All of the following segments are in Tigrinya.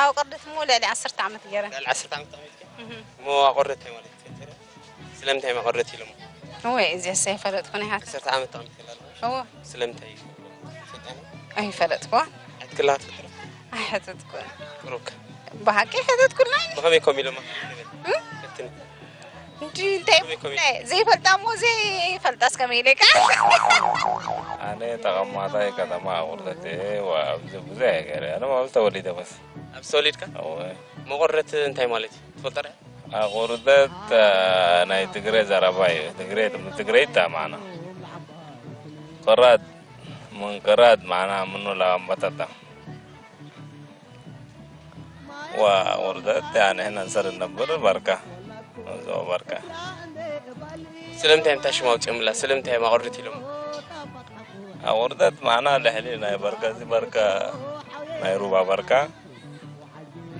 ኣብ ቅርድት እሞ ልዕሊ ዓሰርተ ዓመት ገይረ። ልዕሊ ዓሰርተ ዓመት ተቐሚጥኪ? እህ። እሞ ኣቆርደት እንታይ ማለት እዩ? ስለምንታይ መቐረት ኢሎሞ? እወ፣ እዚኣስ ኣይፈለጥኩን እየ። ዓሰርተ ዓመት ተቐሚጥክላ ኣለሽ? እወ። ስለምንታይ እዩ? ስልጣን? ኣይፈለጥኩን። ኣትክላ ትፍጥር? ኣይሐተትኩን። ቁሩብካ? ብሓቂ ኣይሐተትኩን ናይ። ብኸመይ ኮም ኢሎማ? እም? ፈትኒ። እንዲ እንታይ ብኸመይ ኮም ኢሎ? ዘይፈልጣ እሞ ዘይፈልጣስ ከመይ ኢለካ? ኣነ ተቐማጣይ ከተማ ኣቑርደት እየ። ዋ፣ ኣብዚ ብዙሕ እየ ገይረ። ኣነ ማለት ተወሊደ በስ። ኣብዚ ተወሊድካ? እወ። መቑርደት እንታይ ማለት እዩ? ትፈልጦ ዶ? ኣቑርደት፣ አ፣ ናይ ትግሬ ዘረባ እዩ። ትግሬ፣ ትግሬ ይጠማና። ቁራድ፣ ምንቅራድ፣ ማና ምኑ ላምባታታ። ዋ፣ ቁርደት፣ ያ፣ ንሕና እንሰር ነበር ባርካ። እዞ ባርካ። ስለምንታይ እዮም ታሽም ኣውፅኦምላ? ስለምንታይ እዮም ኣቑርደት ኢሎም? ኣቑርደት፣ ማና ልሕሊ ናይ ባርካ፣ እዚ ባርካ፣ ናይ ሩባ ባርካ፣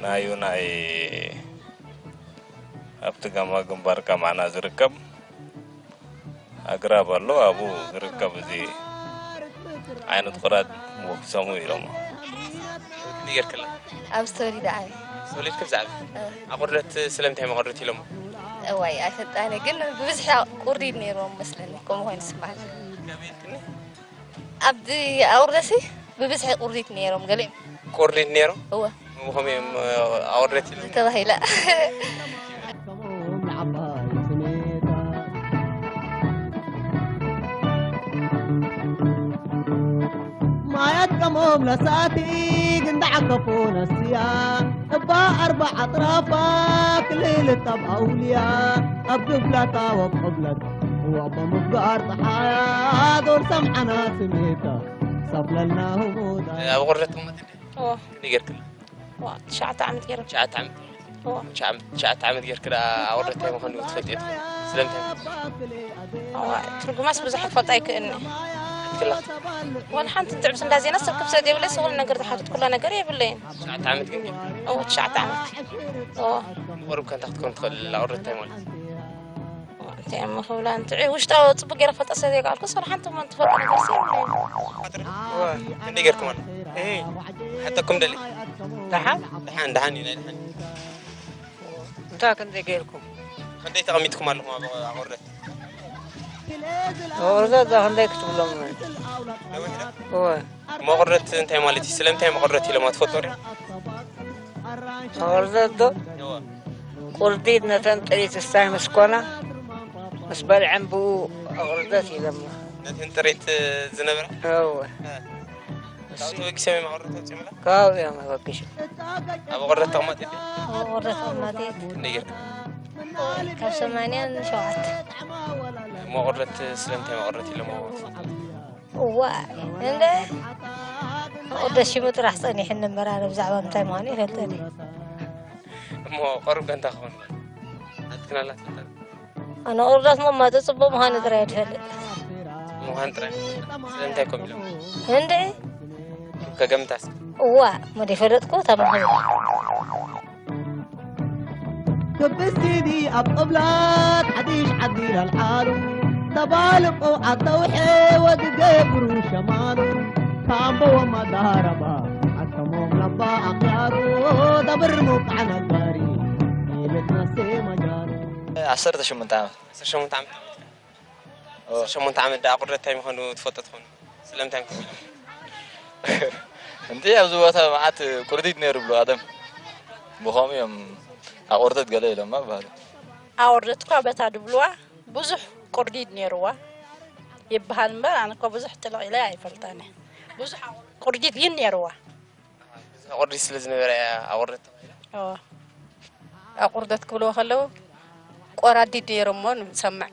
ናዩ ናይ ኣብቲ ጋማ ግንባር ከማና ዝርከብ ኣግራብ ኣሎ፣ ኣብኡ ዝርከብ እዚ ዓይነት ቁራድ ወኪሶሙ ኢሎሞ። ንገርክላ? ኣብ ስቶሪ ደኣ። ሶሊድ ክብ ዛዕባ። እ። ኣቑርደት ስለምንታይ መቑርደት ኢሎሞ? እዋይ፣ ኣይፈልጣን እየ፣ ግን ብብዝሒ ቁርዲድ ነይርዎም መስለኒ፣ ከምኡ ኮይኑ ዝስምዓኒ። ገበየልክኒ? ኣብቲ ኣቑርደሲ ብብዝሒ ቁርዲት ነይሮም ገሊኦም። ቁርዲት ነይሮም? እወ። ብኸመይ እዮም፣ እ፣ ኣቑርደት ኢሎም? ተባሂላ። ማያት ቀሞም ለሳቲ ግንዳዕ ከፎ ነስያ እባ ኣርባ ኣጥራፋ ክልል እታብ ኣውልያ ኣብ ግብላታ ወቆብለት ወቆ ምፍጋር ፀሓያ ዶር ሰምዓና ስሜታ ሰፍለልና ህሙዳ ኣብ ቁርደት ትቕመጥ እንዴ? እዎ። ክንደይ ጌርክላ? ዋ፣ ትሽዓተ ዓመት ገይረ። ትሽዓተ ዓመት? እዎ። ትሽዓ-፣ ትሽዓተ ዓመት ጌርክ ደኣ ኣቑርደት እንታይ ምዃኑ ትፈልጥ እየ ትኾን? ስለምንታይ? እዋ፣ ትርጉማስ ብዙሕ ክፈልጥ ኣይክእልን እየ። ትክላ? ዋላ ሓንቲ ትዕብስ እንዳ ዜና ስርክብ ስለ ዘይብለይ፣ ስኹል ነገር ዝሓተትኩላ ነገር የብለይን። ትሽዓተ ዓመት ግን? እዎ፣ ትሽዓተ ዓመት። እዎ። ንቑሩብ ከንታ ክትኮን ትኽእል ኣቑርደት እንታይ ማለት እዩ? እንታይ እሞ ክብላ፣ እንት-፣ ውሽጣዊ ጽቡቅ ገይረ ክፈልጣ ስለ ዘይከኣልኩ፣ ስለ ሓንቲ እሞ ትፈልጦ ነገር ሲ የብለይን። እወ። ክንደይ ጌርኩም ኣሎ? እይ። ሓተኩም ደሊ? ደሓን? ደሓን፣ ደሓን እዩ፣ ናይ ደሓን እዩ። እንታይ ክንደይ ጌርኩም? ክንደይ ተቐሚጥኩም ኣለኹም ኣብ ኣቑርደት? ኣቑርደት እዛ ክንደይ ክትብሎም? ነዊሕ ዶ? እወ። መቑርደት እንታይ ማለት እዩ? ስለምንታይ መቑርደት ኢሎማ ትፈልጦ ዶ? መቑርደት ዶ? እወ። ቁርዲት ነተን ጥሪት ስታይ ምስ ኮና፣ ምስ በልዐን ብኡ ኣቑርደት ኢሎማ። ነተን ጥሪት ዝነብራ? እወ። እ። ካብኡ ተበጊሶም እዮም ኣቑርደት ኣውፂኦምላ? ካብኡ እዮም ኣበጊሶም። ኣብ ኣቑርደት ተቐማጢ ዲኺ? ኣብ ኣቑርደት ተቐማጢ። ክንደይ ጌርካ? ካብ ሰማንያ ንሸውዓተ። እሞ ኣቑርደት ስለምንታይ ኣቑርደት ኢሎማ? እዋይ፣ እንደ ወደ ሽሙ ጥራሕ ጸኒሕኒ እምበር፣ ኣነ ብዛዕባ ምንታይ ምዃኑ ይፈልጥን እየ። እሞ ቀሩብ ጋንታ ክኾን ኣትክናላ ትፈልጠን? ኣነ ቁርዳት መማቶ ጽቡቕ ምዃኑ ጥራይ እየ ዝፈልጥ። ምዃን ጥራይ? ስለምንታይ ኮም ኢሎም? እንደ ከገምታስ? እዋ፣ መደ ፈለጥኩ፣ እታ ምዃኑ። ክብስቲ ኣብ ቅብላት ሓዲሽ ዓዲ ላልዓሉ ተባልቆ ኣተውሐ ወዲ ገብሩ ሸማሉ ታምቦ ወማዳረባ ኣከሞም ለባ ኣኽያሩ ደብር ሙቃዕ ነጋሪ ይብት ነሴ መጃሉ። ዓሰርተ ሸሞንተ ዓመት። ዓሰርተ ሸሞንተ ዓመት? ኦ። ዓሰርተ ሸሞንተ ዓመት ደኣ ቁርደት እንታይ ምዃኑ ትፈልጡ ትኾኑ? ስለምንታይ ምዃኑ? እንተ ኣብዚ ቦታ መዓት ቁርዲት ነይሩ ብሎ ኣደም። ብኸምኡ እዮም ኣቑርደት ገለ ኢሎማ በሃሉ። ኣቑርደት እኳ በታ ድብልዋ ብዙሕ ቁርዲድ ነይርዋ ይበሃል እምበር፣ ኣነ እኳ ብዙሕ ጥልቕ ኢለ ኣይፈልጣን እየ። ብዙሕ ቁርዲድ ግን ነይርዋ። ብዙሕ ቁርዲድ ስለ ዝነበረ እያ ኣቑርደት ተባሂላ? እወ። ኣቑርደት ክብልዎ ከለዉ ቆራዲድ ነይሮሞ ንሰምዕ።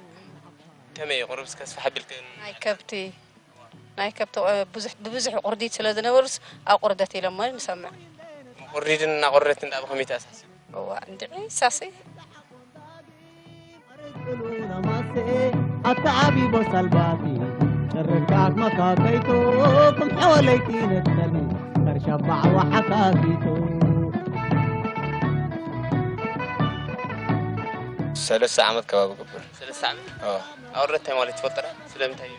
ከመይ እዩ? ቁሩብ እስከ ስፍሕ ኣቢልክን ናይ ከብቲ፣ ናይ ከብቲ፣ እ፣ ብዙሕ፣ ብብዙሕ ቁርዲድ ስለ ዝነበሩስ ኣቑርደት ኢሎሞ ንሰምዕ። ቁርዲድን እናቑርደትን ደኣ ብኸመይ ተኣሳሲሩ? እዋ፣ እንድዒ ሳሲ። ኣተዓቢቦ ሰልባቲ ጭርካት መካከይቱ ክም ሐወለይቲ ንትኸሊ ከርሻባዕ ወሓካኪቱ። ሰለስተ ዓመት ከባቢ ግብር። ሰለስተ ዓመት? ኣዎ። ኣቑርደት እንታይ ማለት ትፈልጦ ዶ? ስለምንታይ እዩ?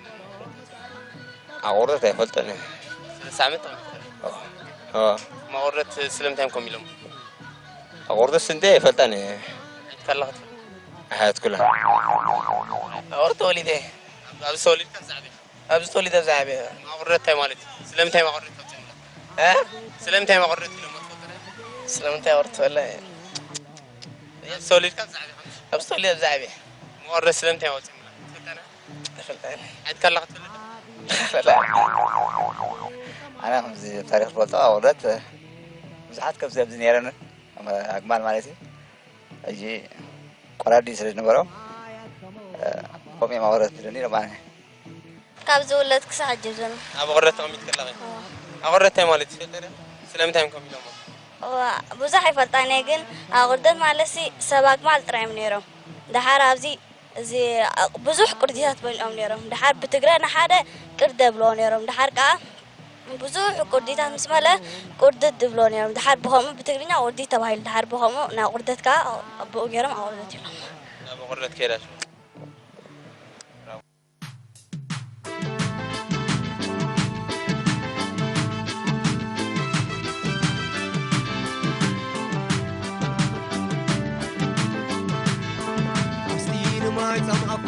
ኣቑርደት ኣይፈልጦን እየ። ሰለስተ ዓመት ተቐሚጥካ? ኣዎ። ኣዎ። እሞ ኣቑርደት ስለምንታይ እዮም ከምኡ ኢሎም? ኣቑርደት ስንቴ ኣይፈልጣን እየ። ከለኽት ኣሕያት ኩላ። ኣቑርደት ተወሊደ። ኣብዚ ተወሊድካ ኣብዚ ዓበኻ? ኣብዚ ተወሊደ ኣብዚ ዓበ። መቑርደት እንታይ ማለት እዩ? ስለምንታይ መቑርደት ተውፅእ? እ? ስለምንታይ መቑርደት ኢሎም ትፈልጡ ዶ? ስለምንታይ መቑርደት ወላሂ? ኣብዚ ተወሊድካ ኣብዚ ዓበኻ? ኣብዚ ተወሊደ ኣብዚ ዓበ። መቑርደት ስለምንታይ ወፅእ? ትፈልጣ ዶ? ኣይፈልጣን። ሓድካ ኣለኻ ትፈልጥ? ኣይፈልጣን። ኣነ ከምዚ ታሪኽ ዝፈልጦ ኣቑርደት ብዙሓት ከምዚ ኣብዚ ነይረን ኣግማል ማለት እዩ። ሕጂ ቆራዲ ስለ ዝነበሮም ከምኡ እዮም ኣቑርደት ዝብሉኒ ኢሎም ኣነ። ካብ ዝውለድ ክሳብ ሕጂ ብዘሎ። ኣብ ኣቑርደት ተቐሚጥካ ኣለኻ? ኣቑርደት እንታይ ማለት እዩ ትፈልጥ ዶ? ስለምንታይ እዮም ከምኡ ኢሎሞ? እዋ፣ ብዙሕ ኣይፈልጣን እየ፣ ግን ኣቑርደት ማለትሲ ሰብ ኣግማል ጥራይ እዮም ነይሮም። ደሓር ኣብዚ እዚ ብዙሕ ቅርዲታት በሊዖም ነይሮም። ደሓር ብትግረ ንሓደ ቅርደ ብልዎ ነይሮም። ደሓር ከኣ ብዙሕ ቅርዲታት ምስ መለ ቅርድድ ይብልዎ ነይሮም። ደሓር ብኸምኡ ብትግርኛ ቅርዲት ተባሂሉ። ደሓር ብኸምኡ ናብ ቅርደት ከኣ ኣብኡ ገይሮም ኣቑርደት ይብሎም። ናብ ኣቑርደት ከይዳ ሽዑ። ኣስቲ ንማይ ጸምኣኮ፣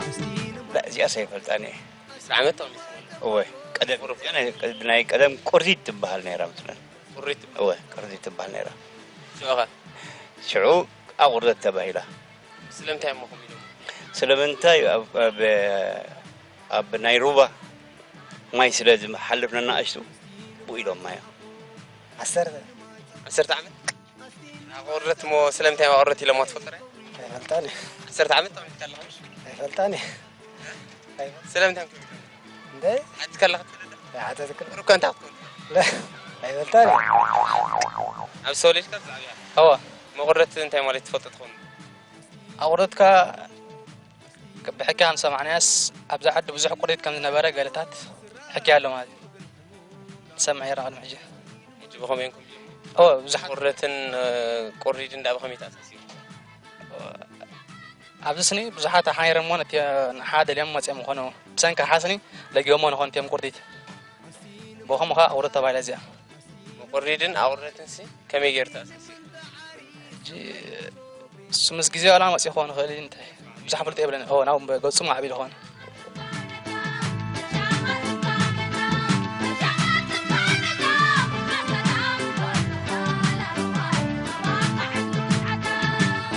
ኣስቲ ንማይ ላ፣ እዚኣስ ኣይፈልጣን እየ። ዓስር ዓመት ተቐሚጥኩም? እወ፣ ቀደም፣ ናይ፣ ናይ ቀደም ቁርዚት ትበሃል ነይራ መስለኒ። ቁሪት ትበሃል? እወ፣ ቁርዚት ትበሃል ነይራ። ሽዑ ኸ? ሽዑ ኣቑርደት ተባሂላ። ስለምንታይ እሞ ከምኡ ኢሎም? ስለምንታይ ኣብ፣ ኣብ፣ ኣብ ናይ ሩባ ማይ ስለ ዝሓልፍ ነናእሽቱ ብኡ ኢሎማ እዮም። ዓሰርተ። ዓሰርተ ዓመት? ኣቑርደት እሞ ስለምንታይ እዮም ኣቑርደት ኢሎሞ ትፈልጡ ዶ? ኣይፈልጣን እየ። ዓሰርተ ዓመት ተቐሚጥካ ኣለኻ ምሽ? ኣይፈልጣን እየ። ኣይፈልጣን። ስለምንታይ እዮም ከምኡ ኢሎሞ? እንደ ሓቲትካ ኣለኻ ትፈልጥ ዶ? ኣይሓተትኩን። ቁሩብ ከ እንታይ ክትከውን ትኽእል? ለ፣ ኣይፈልጣን እየ። ኣብዚ ተወሊድካ ኣብዚ ዓብኻ? እወ። እሞ ቁርደት እንታይ ማለት ትፈልጦ ትኸውን? ኣቑርደትካ ብሕክያ ከም ዝሰማዕናዮስ፣ ኣብዛ ዓዲ ብዙሕ ቁሪት ከም ዝነበረ ገለታት ሕክያ ኣሎ ማለት እዩ። ንሰምዕ ነይርና ቅድሚ ሕጂ። ሕጂ ብኸመይ እዮም ከምኡ ኢሎም? እወ፣ ብዙሓት። ቁረትን፣ እ፣ ቁሪድን ደኣ ብኸመይ ተኣሳሲሩ? ኣብዚ ስኒ ብዙሓት ሓይሮሞን እቲ ንሓ ደልዮም መጺኦም ይኾኑ። ብሰንኪ ሓስኒ ለጊቦሞ ንኾን እቲኦም ቁርዲት። ብኸምኡ ኸኣ ኣቑርደት ተባሂላ እዚኣ። ቁሪድን ኣቑርደትንሲ ከመይ ገይሩ ተኣሳሲሩ? ሕጂ እሱ ምስ ግዜ ዋላ መጺኡ ክኸውን ይኽእል እዩ፣ እንታይ ብዙሕ ፍልጦ የብለኒ። ኦ፣ ናብ ገጹ ማዕቢሉ ይኸውን።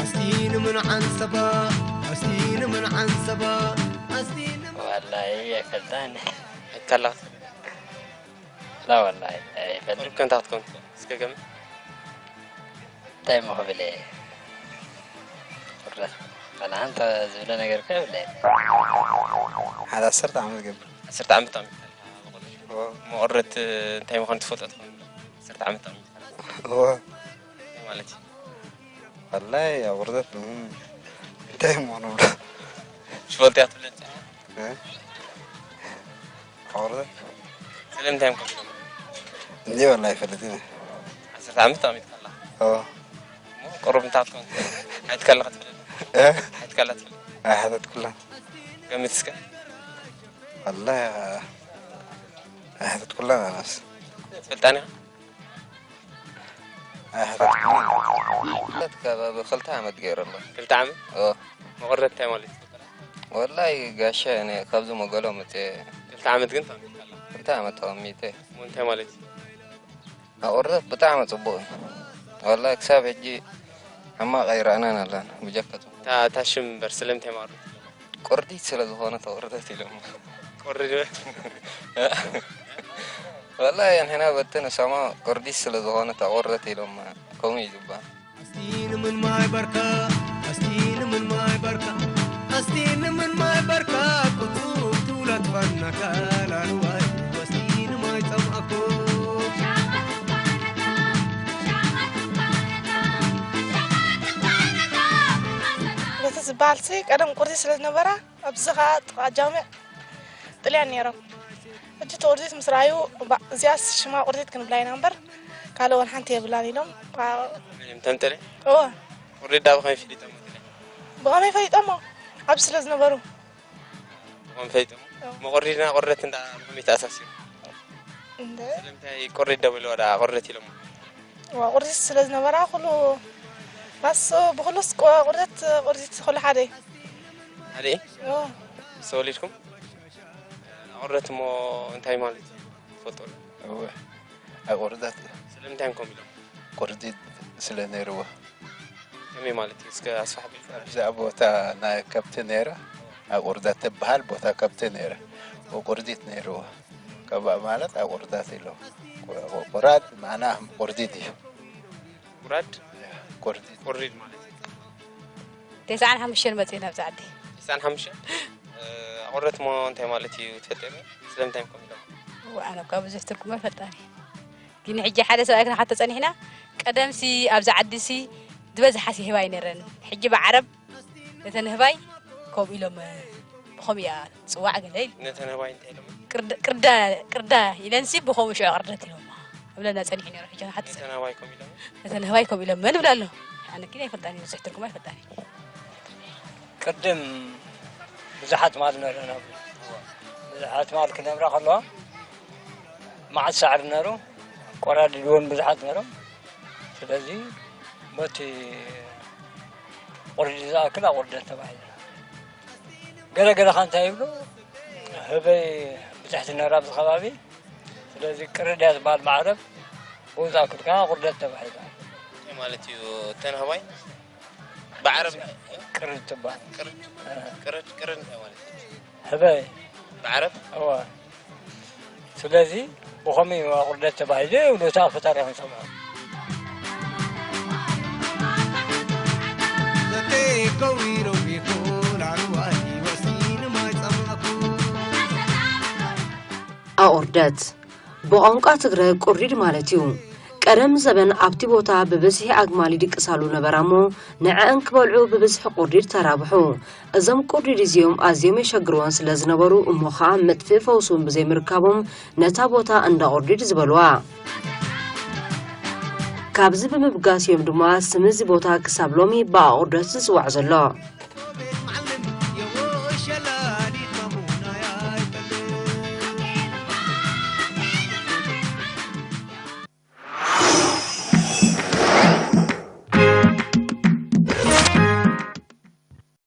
ኣስቲ ንምን ዓንሰባ፣ ኣስቲ ንምን ዓንሰባ፣ ኣስቲ ንምን ዋላሂ ኣይፈልጣን። ኣይካላኽት ላ ወላሂ ኣይፈልጥ። ቁሩብ ከንታ ክትከውን ትኽእል። እስከ ገምት። እንታይ እሞ ክብል እየ? ቁረስ። ዋላ ኣንተ ዝብሎ ነገር እኮ የብለይን። ሓደ ዓሰርተ ዓመት ገብር። ዓሰርተ ዓመት ተቐሚጥካ ኣለኻ ኣብ ቁርዲ። እዎ። እሞ ቁርደት እንታይ ምዃኑ ትፈልጦ ትኸውን? ዓሰርተ ዓመት ተቐሚጥካ ኣለኻ። እዎ። እንታይ ማለት እዩ? ወላሂ ኣብ ቁርደት ምንም እንታይ እሞ ንብሎ። ትፈልጥያ ትብለኒ? እ? ኣብ ቁርደት ስለምንታይ እዮም ከፊሎም? እንዲ ወላሂ ኣይፈልጥን እየ። ዓሰርተ ዓመት ተቐሚጥካ ኣለኻ። እዎ። እሞ ቁሩብ እንታይ ክትከውን ትኽእል? ሓቲትካ ኣለኻ ትፈልጥ? እ? ሓቲትካ ኣላ ትፈልጥ? ኣይሓተትኩላን። ገምት እስከ። ወላሂ ኣይሓተትኩላን ኣነስ። ትፈልጣን ኢኻ? ኣይሓተትኩላን። ቁርደት ከባቢ ክልተ ዓመት ገይረ ኣሎ። ክልተ ዓመት? ኦ፣ መቑረድ እንታይ ማለት እዩ? ወላይ ጋሻ፣ እኔ ካብዚ መገሎ መፅየ። ክልተ ዓመት ግን ተቐሚጥካ ኣለኻ? ክልተ ዓመት ተቐሚጠ። እሞ እንታይ ማለት እዩ? ኣቑርደት ብጣዕሚ ፅቡቕ እዩ። ወላይ ክሳብ ሕጂ ሕማቕ ኣይረኣናን ኣላን ብጀካ ፅቡቕ። እታ እታ ሽም እምበር ስለምንታይ መቑረድ? ቁርዲት ስለ ዝኾነ ተቑርደት ኢሎም። ቁርድ ወላይ ንሕና በቲ ንሰማ ቁርዲት ስለ ዝኾነ ተቑርደት ኢሎም። ከምኡ እዩ ዝበሃል። ኣስቲ ንምን ማይ በርካ፣ ኣስቲ ንምን ማይ በርካ፣ ኣስቲ ንምን ማይ በርካ፣ ቁጹብ ትውለት ፈነካ ላልዋይ፣ ኣስቲ ንማይ ጸምኣኮ። በቲ ዝበሃልሲ ቀደም ቁርዚ ስለ ዝነበራ ኣብዚ ኸኣ ጥቓ ጃምዕ ጥልያን ነይሮም። ሕጂ እቲ ቁርዚት ምስ ረኣዩ እባ እዚኣስ ሽማ ቁርዚት ክንብላ ኢና እምበር ካልእ ወላ ሓንቲ የብላን ኢሎም። እዮም ተንጥልያ? እወ። ቁርዲት ዳ ብኸመይ ፈሊጦም? ብኸመይ ፈሊጦሞ? ኣብዚ ስለ ዝነበሩ። ብኸመይ ፈሊጦም? መቑሪድና ቁርደት እንዳ ብኸመይ ተኣሳሲሩ? እንደ ስለምንታይ ቁርዲት ዶ ብልዎ ዳ ቁርደት ኢሎሞ? ዋ፣ ቁርዲት ስለ ዝነበራ ኩሉ ባስ ብኩሉስ ቁ-፣ ቁርደት ቁርዲት ኩሉ ሓደ እዩ። ሓደ እዩ? ዋ፣ ዝተወሊድኩም ኣቑርደት እሞ እንታይ ማለት እዩ? ትፈልጦ ዶ? እወ፣ ኣቑርደት እዩ። ስለምንታይ እዮም ከምኡ ኢሎም? ቁርዲት ስለ ነይርዎ። ከመይ ማለት እዩ? እስከ ኣስፋሕ ቢልካ። ኣብዛ ቦታ ናይ ከብቲ ነይራ፣ ኣቑርደት ትበሃል ቦታ ከብቲ ነይራ። ቁርዲት ነይርዎ። ከባ ማለት ኣቑርደት ኢሎም። ቁራድ ማና ቁርዲት እዩ። ቁራድ ቁርዲት ቁርዲድ ማለት እዩ። ተስዓን ሓሙሽተን መፅእ ናብዚ ዓዲ። ተስዓን ሓሙሽተን ኣቑርደት እሞ እንታይ ማለት እዩ? ትፈልጦ ዶ? ስለምንታይ እዮም ከምኡ ኢሎም? እዋ፣ ኣነ እኳ ብዙሕ ትርጉም ኣይፈልጣን እየ። ግን ሕጂ ሓደ ሰብኣይ ክንሓቶ ፀኒሕና፣ ቀደምሲ ኣብዚ ዓዲሲ ዝበዝሓሲ ህባይ ነረን። ሕጂ ብዓረብ ነተን ህባይ ከምኡ ኢሎም ብኸምኡ እያ ትፅዋዕ ገለ ኢሉ። ነተን ህባይ እንታይ ኢሎም? ቅርዳ- ቅርዳ ቅርዳ ኢለንሲ ብኸምኡ ሽዑ ቅርደት ኢሎም እብለና ፀኒሑ ነይሩ። ሕጂ ንሓቲ ነተን ህባይ ከምኡ ኢሎም? ነተን ህባይ ከምኡ ኢሎም መን ይብላ ኣሎ? ኣነ ግን ኣይፈልጣን እየ፣ ብዙሕ ትርጉም ኣይፈልጣን እየ። ቅድም ብዙሓት ማል ነረና። ብዙሓት ማል ክነብራ ከለዋ መዓት ሳዕሪ ነሩ፣ ቆራድድ እውን ብዙሓት ነሮም። ስለዚ በቲ ቁርዲ ዝኣክል ኣቑርደት ተባሂሉ። ገለ ገለ ኸ እንታይ ይብሉ፣ ህበይ ብትሕቲ ነራ ኣብዚ ከባቢ። ስለዚ ቅርድ እያ ዝበሃል ማዕረብ ብኡ ዝኣክል ከዓ ኣቑርደት ተባሂሉ። እንታይ ማለት እዩ? እተን ህባይ ብዓረብ እንታይ እዩ? ቅርድ ትበሃል። ቅርድ ቅርድ ቅርድ እንታይ ማለት እዩ? ህበይ ብዓረብ እወ። ስለዚ ብኸመይ እዩ ኣቑርደት ተባሂሉ ይብሉ፣ እቲ ኣፈ ታሪኽ ንሰምዖ። ኣቑርደት ብቋንቋ ትግረ ቁሪድ ማለት እዩ። ቀደም ዘበን ኣብቲ ቦታ ብብዝሒ ኣግማል ይድቅሳሉ ነበራ እሞ ንዐኣን ክበልዑ ብብዝሒ ቁሪድ ተራብሑ። እዞም ቁሪድ እዚኦም ኣዝዮም የሸግርወን ስለ ዝነበሩ እሞ ኸኣ መጥፍኢ ፈውሲ እውን ብዘይምርካቦም ነታ ቦታ እንዳ ቁሪድ ዝበልዋ። ካብዚ ብምብጋስ እዮም ድማ ስም እዚ ቦታ ክሳብ ሎሚ ብኣቑርደት ዝጽዋዕ ዘሎ።